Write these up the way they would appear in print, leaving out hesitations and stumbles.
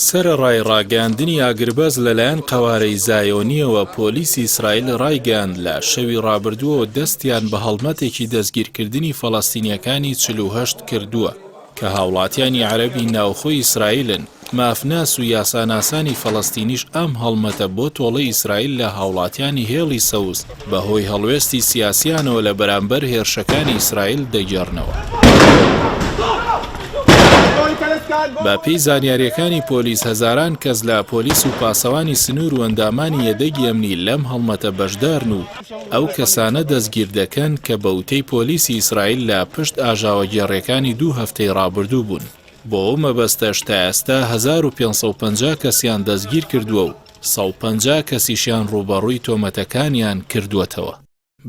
سەرەڕای ڕاگەیاندنی ئاگربەست لەلایەن قەوارەی زایۆنییەوە، پۆلیسی ئیسرائیل ڕایگەیاند، لە شەوی ڕابردووەوە دەستیان بە هەڵمەتێکی دەستگیرکردنی فەڵەستینییەکانی 48 کردووە کە هاوڵاتیانی عەرەبی ناوخۆی ئیسرائیلن، مافناس و یاساناسانی فەڵەستینیش ئەم هەڵمەتە بۆ تۆڵەی ئیسرائیل لە هاوڵاتیانی هێڵی سەوز بەهۆی هەڵوێستی سیاسیانەوە لە بەرامبەر هێرشەکانی ئیسرائیل دەگێڕنەوە. بە پێی زانیارییەکانی پۆلیس هەزاران کەس لە پۆلیس و پاسەوانی سنوور و ئەندامانی یەدەگی ئەمنی لەم هەڵمەتە بەشدارن و ئەو کەسانە دەستگیر دەکەن کە بە وتەی پۆلیسی ئیسرائیل لە پشت ئاژاوەگێڕیەکانی دوو هەفتەی ڕابردوو بوون. بۆ ئەو مەبەستەش تا ئێستا 1550 کەسیان دەستگیرکردووە و 150 کەسیشیان ڕووبەڕووی تۆمەتەکانیان کردووەتەوە.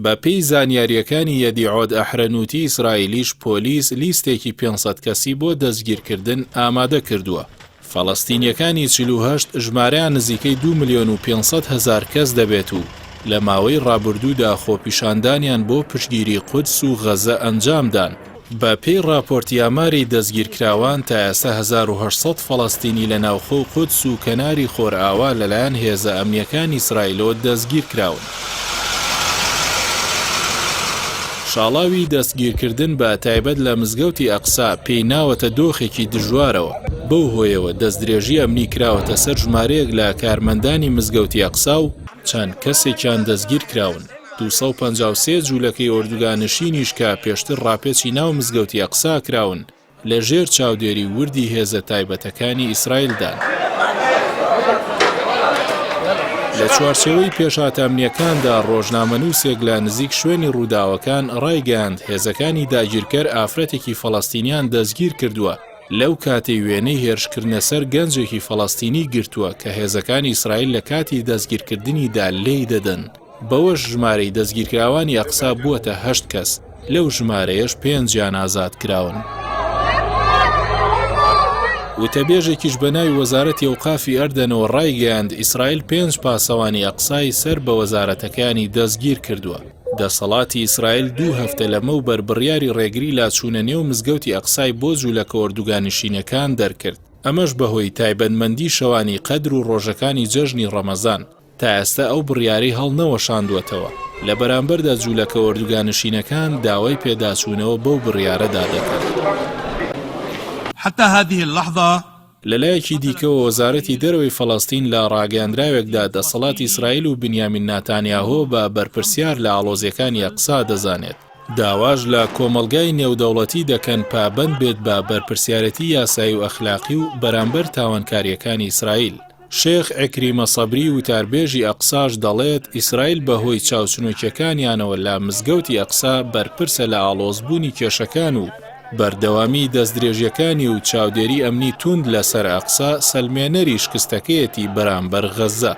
بەپێی زانیارییەکانی یەدیعۆت ئەحرەنوتی ئیسرائیلیش پۆلیس لیستێکی 500 کەسی بۆ دەستگیرکردن ئامادە کردووە. فەڵەستینییەکانی 48 ژمارەیان نزیکەی دوو ملیۆن و 500 هەزار کەس دەبێت و لە ماوەی ڕابردوودا خۆپیشاندانیان بۆ پشتگیری قودس و غەزە ئەنجامدان. بە پێی ڕاپۆرتی ئاماری دەستگیرکراوان، تا ئێستا 1800 فەڵەستینی لە ناوخۆ و قودس و کەناری خۆرئاوا لەلایەن هێزە ئەمنییەکانی ئیسرائیلەوە دەستگیرکراون. شاڵاوی دەستگیرکردن بە تایبەت لە مزگەوتی ئەقسا پێی ناوەتە دۆخێکی دژوارەوە، بەو هۆیەوە دەستدرێژی ئەمنی کراوەتە سەر ژمارەیەک لە کارمەندانی مزگەوتی ئەقسا و چەند کەسێکیان دەستگیرکراون. 253 جوولەکەی ئۆردوگانشینیش کە پێشتر ڕاپێچی ناو مزگەوتی ئەقسا کراون، لە ژێر چاودێری وردی هێزە تایبەتەکانی ئیسرائیلدان. لە چوارچێوەی پێشهاتە ئەمنییەکاندا، ڕۆژنامەنووسێک لە نزیک شوێنی ڕووداوەکان ڕایگەیاند، هێزەکانی داگیرکەر ئافرەتێکی فەڵەستینیان دەستگیرکردووە لەو کاتەی وێنەی هێرشکردنە سەر گەنجێکی فەڵەستینی گرتووە کە هێزەکانی ئیسرائیل لە کاتی دەستگیرکردنیدا لێی دەدەن. بەوەش ژمارەی دەستگیرکراوانی ئەقسا بووەتە هەشت کەس، لەو ژمارەیەش پێنجیان ئازادکراون. وتەبێژێکیش بە ناوی وەزارەتی ئەوقافی ئەردەنەوە ڕایگەیاند، ئیسرائیل پێنج پاسەوانی ئەقسای سەر بە وەزارەتەکەیانی دەستگیرکردووە. دەسەڵاتی ئیسرائیل دوو هەفتە لەمەوبەر بڕیاری ڕێگری لە چوونە نێو مزگەوتی ئەقسای بۆ جوولەکە ئۆردوگانشینەکان دەرکرد، ئەمەش بەهۆی تایبەتمەندی شەوانی قەدر و ڕۆژەکانی جەژنی ڕەمەزان. تا ئێستا ئەو بڕیارەی هەڵنەوەشاندووەتەوە، لە بەرامبەردا جوولەکە ئۆردوگانشینەکان داوای پێداچوونەوە بەو بڕیارەدا دەکەن. حتى هذه اللحظە. لەلایەکی دیکەوە وەزارەتی دەرەوەی فەڵەستین لە ڕاگەیاندراوێکدا دەسەڵاتی ئیسرائیل و بنیامین ناتانیاهۆ بە بەرپرسیار لە ئاڵۆزییەکانی ئەقسا دەزانێت، داواش لە کۆمەڵگای نێودەوڵەتی دەکەن پابەند بێت بە بەرپرسیارێتی یاسایی و ئەخلاقی و بەرامبەر تاوانکارییەکانی ئیسرائیل. شێخ عیکریمە سەبری وتاربێژی ئەقساش دەڵێت، ئیسرائیل بەهۆی چاوچنۆکیەکانیانەوە لە مزگەوتی ئەقسا بەرپرسە لە ئاڵۆزبوونی کێشەکان و بەردەوامی دەستدرێژیەکانی و چاودێری ئەمنی توند لەسەر ئەقسا سەلمێنەری شکستەکەیەتی بەرامبەر غەززە.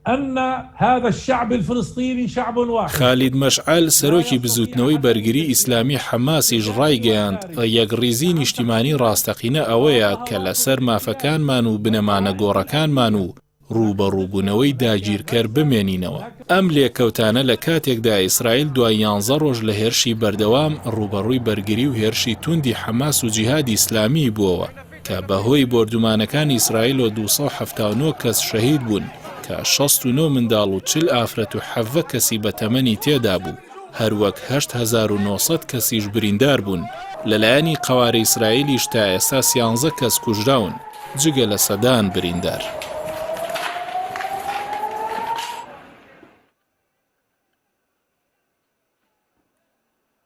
ان هذا الشعب الفلسطینی شعب واحد. خالید مەشعەل، سەرۆکی بزووتنەوەی بەرگری ئیسلامی حەماسیش ڕایگەیاند، یەکڕیزی نیشتیمانی ڕاستەقینە ئەوەیە کە لەسەر مافەکانمان و بنەما نەگۆڕەکانمان و ڕووبەڕووبوونەوەی داگیرکەر بمێنینەوە. ئەم لێکەوتانە لە کاتێکدایە ئیسرائیل دوای یانزە ڕۆژ لە هێرشی بەردەوام ڕووبەڕووی بەرگری و هێرشی تووندی حەماس و جیهادی ئیسلامیی بووەوە. کە بەهۆی بۆردومانەکانی ئیسرائیلەوە 279 کەس شەهید بوون کە 69 منداڵ و 40 ئافرەت و 17 کەسی بەتەمەنی تێدابوو، هەروەک 8900 کەسیش بریندار بوون، لەلایەنی قەوارەی ئیسرائیلیش تا ئێستا سیانزە کەس کوژراون جگە لە سەدان بریندار.